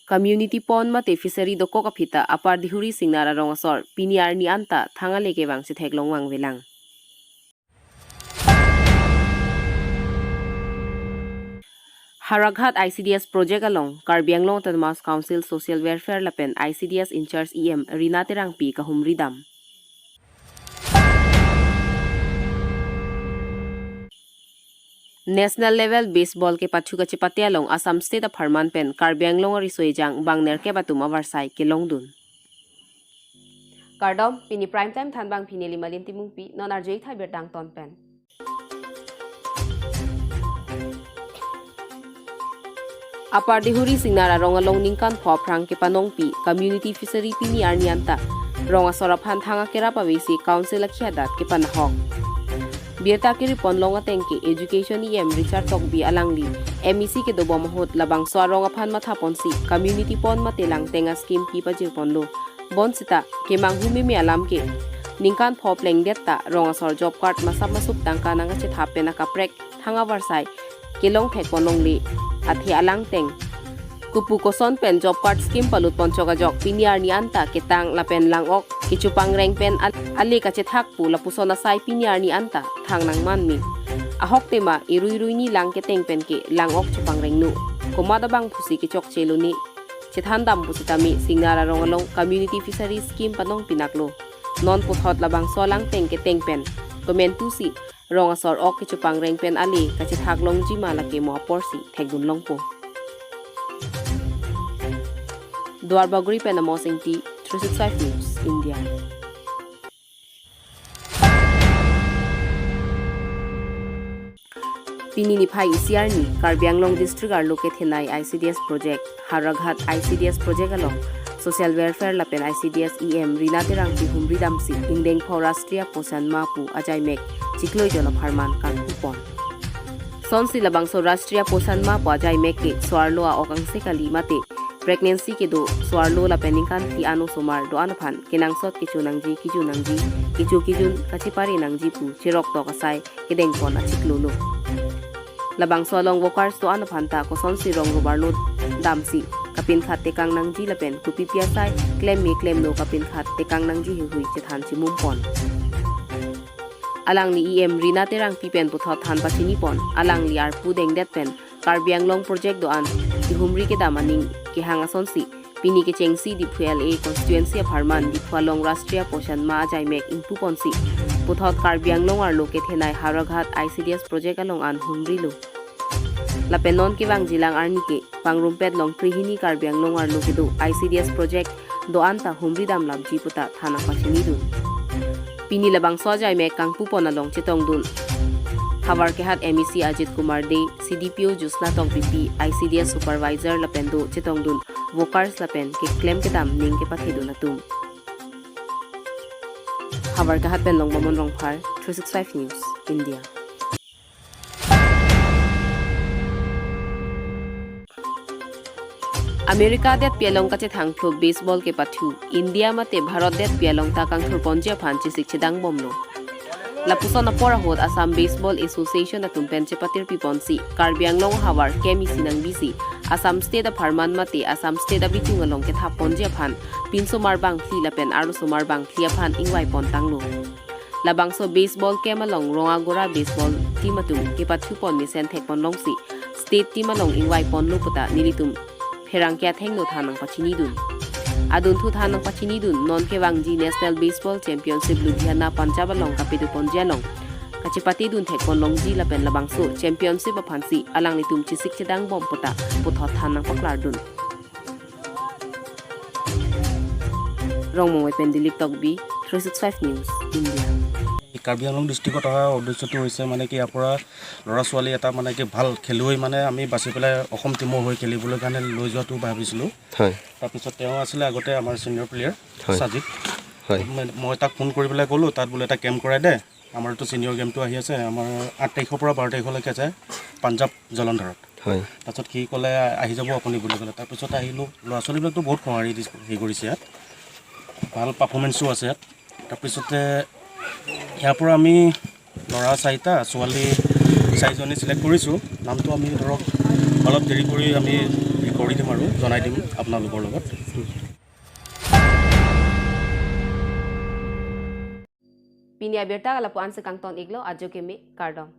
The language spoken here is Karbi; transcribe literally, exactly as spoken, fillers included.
Community pond mate fishery dokok aphi ta Upper Dihuri Singnar arong asor pini arni anta thang ale kevang chetheklong vangvelang. Howraghat I C D S project along Karbi Anglong Autonomous Council Social Welfare lapen I C D S in-charge E M Rina Terangpi kahumri dam. National level baseball kepathu kachepate along Assam State apharman pen Karbi Anglong ariso ejang bang nerkep atum avarsai kelongdun. Kardom, pini prime time thanbang pini Limalin Timungpi, non arju-ik thai birta angton pen. Upper Dihuri Singnar arong along ningkan pho aphrang kepanongpi community fishery pini arni anta rong asor aphan thang akerap avesi council akhi adat kepanahok. Birta kiri ponlong ateng ke Education E M Richard Tokbi alangli M E C kedobom ahut labangso arong aphan mathaponsi community pond mate langteng a-scheme pi pajirponlo. Bonsita kemanghu meme alam ke ningkan pho plengdet ta rong asor job card masap masup tangka nangkachethap pen akaprek thang avarsai kelong thekponlongle, athe alangteng kopu koson pen job card scheme palutpon chok ajok pini arni anta ketang lapen lang-ok kechopangreng pen al-, ale kachethak pu lapuson asai pini arni anta thang nangmanme. Ahok tema irui ruini lang keteng pen ke lang-ok chopangrengno. Komat abang pusi kechokche lone. Chethan dam pusitame Singnar arong along community fishery scheme panong pinaklo. Non puthot labangso langteng keteng pen komentusi rong asor ok kechopangreng pen ale kachethak longji ma lake mo aporsi thekdun longpo. Duarbagori pen Amos Ingti, three six five News, India. Pini niphai isi arni Karbi Anglong District arlo kethenei I C D S project, Howraghat I C D S project along Social Welfare lapen I C D S E M Rina Terangpi humri damsi ingdeng pho Rashtriya Poshan Maah pu ajaimek chiklo ejon apharman kangpupon. Sonsi labangso Rashtriya Poshan Maah pu ajaimek ke so-arlo a-ok angse kali mate pregnancy kedo so-arlo lapen ningkan phli an osomar do-an aphan kenangsot kecho nangji, kiju nangji, kecho kijun kachepare nangji pu cherok tok asai kedengpon achiklolo. Labangso along workers do-an aphan ta kosonsi rong robarlo damsi kapinkhat tekang nangji lapen kopipi asai klemme klemno kapinkhat tekang nangji heihui chethan chimumpon. Alangli E M Rina Terangpi pen puthot than pachinipon, alangli arpu dengdet pen Karbi Anglong project do-an kehumri kedam aning kehang asonsi pini kechengsi Diphu L A constituency apharman Diphu along Rashtriya Poshan Maah ajaimek ingpuponsi puthot Karbi Anglong arlo kethenei Howraghat I C D S project along an humrilo. Lapen non kevangjilang arni ke pangrumpet long krehini Karbi Anglong arlo kedo I C D S project do-an ta humri damlapji puta than nangpachinidun. Pini labangso ajaimek kangpupon along chetongdun Howraghat M A C Ajit Kumar Dey, C D P O Jyotsna Tokbipi, I C D S supervisor lapen do chetongdun workers lapen keklem kedam ning kepathedun atum. Howraghat pen Longbomon Rongphar, three six five News, India. America detpi along kachethangthu baseball kepathu India mate Bharat detpi along ta kangthurponji aphan chesik chedangbomlo. Lapuson apor ahut Assam Baseball Association atum pen chepatirpiponsi Karbi Anglong havar kem isi nangbisi Assam State apharman mate Assam State abitung along kethapponji aphan pinsomar bangphli lapen arlosomar bangphli aphan ingvaipon tanglo. Labangso baseball kem along Rongagora baseball team atum kepathupon mesen thekponlongsi state team along ingvaiponlo puta nelitum pherangke athengno than nangpachinidun. Adunthu than nangpachinidun non kevangji National Baseball Championship Ludhiana Punjab along kapedoponji along kachepatedun thekponlongji lapen labangso championship aphansi alanglitum chesik chedangbom puta puthot than nangpaklardun. Rongmongve pen Dilip Tokbi, three six five News, India. Karbi আংলং ডিষ্ট্ৰিক্টত অহা উদ্দেশ্যটো হৈছে মানে কি, ইয়াৰ পৰা ল'ৰা ছোৱালী এটা মানে কি ভাল খেলুৱৈ মানে আমি বাছি পেলাই অসম টিমৰ হৈ খেলিবলৈ কাৰণে লৈ যোৱাটো ভাবিছিলোঁ। হয়। তাৰপিছত তেওঁ আছিলে আগতে আমাৰ ছিনিয়ৰ প্লেয়াৰ হয়। চাজিত। হয়। মই মই তাক ফোন কৰি পেলাই ক'লোঁ, তাত বোলে এটা কেম্প কৰাই দে, আমাৰতো ছিনিয়ৰ গেমটো আহি আছে, আমাৰ আঠ তাৰিখৰ পৰা বাৰ তাৰিখলৈকে আছে পাঞ্জাৱ জলন্ধৰত। হয়। তাৰপিছত সি ক'লে, আহি যাব আপুনি বুলি ক'লে। তাৰপিছত আহিলোঁ, ল'ৰা ছোৱালীবিলাকতো বহুত সঁহাৰি দি হেৰি কৰিছে ইয়াত, ভাল পাৰফৰ্মেঞ্চো আছে ইয়াত। তাৰপিছতে ইয়াৰ পৰা আমি ল'ৰা চাৰিটা, ছোৱালী চাৰিজনী ছিলেক্ট কৰিছোঁ। নামটো আমি ধৰক অলপ দেৰি কৰি আমি কৰি দিম আৰু জনাই দিম আপোনালোকৰ লগত। Pini abirta lapu-an si kangton iklo, ajo keme, kardom.